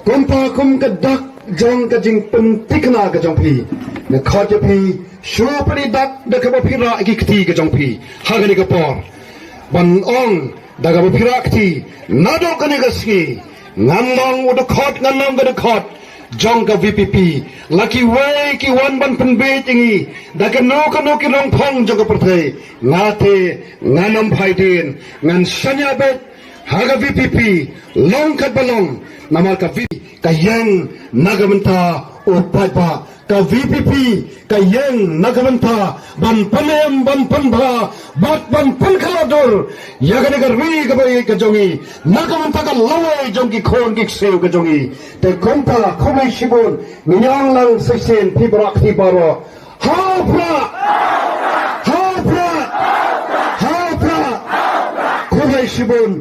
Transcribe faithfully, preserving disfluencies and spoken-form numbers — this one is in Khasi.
Kumta kum ka dak jong ka jingpyntikna ka jong phi, nga khot ïa phi, shu pynïaid da kaba phi rah ki kti ka jong phi ha kane ka por. Ban ong da kaba phi rah kti, naduh kane ka sngi ngan long u dkhot, ngan long ka dkhot jong ka V P P. La kiwei ki wan ban pynbiej ïa ngi da kano kano ki nongphong jong ka pyrthei, nga te ngan ym phai dien, ngan shaniah beit ha ka V P P, long katba long, namar ka V P P ka ïeng na ka bynta u paidbah, ka V P P ka ïeng na ka bynta ban pynim, ban pynbha bad ban pynkhlad dur ïa kane ka ri kaba ïeit ka jong ngi, na ka bynta ka lawei jong ki khun ki ksiew ka jong ngi. Te kumta, khublei shibun, ngi ïeng lang shisien, phi baroh, phi baroh. Ha u Prah! Ha u Prah! Ha u Prah! Khublei shibun.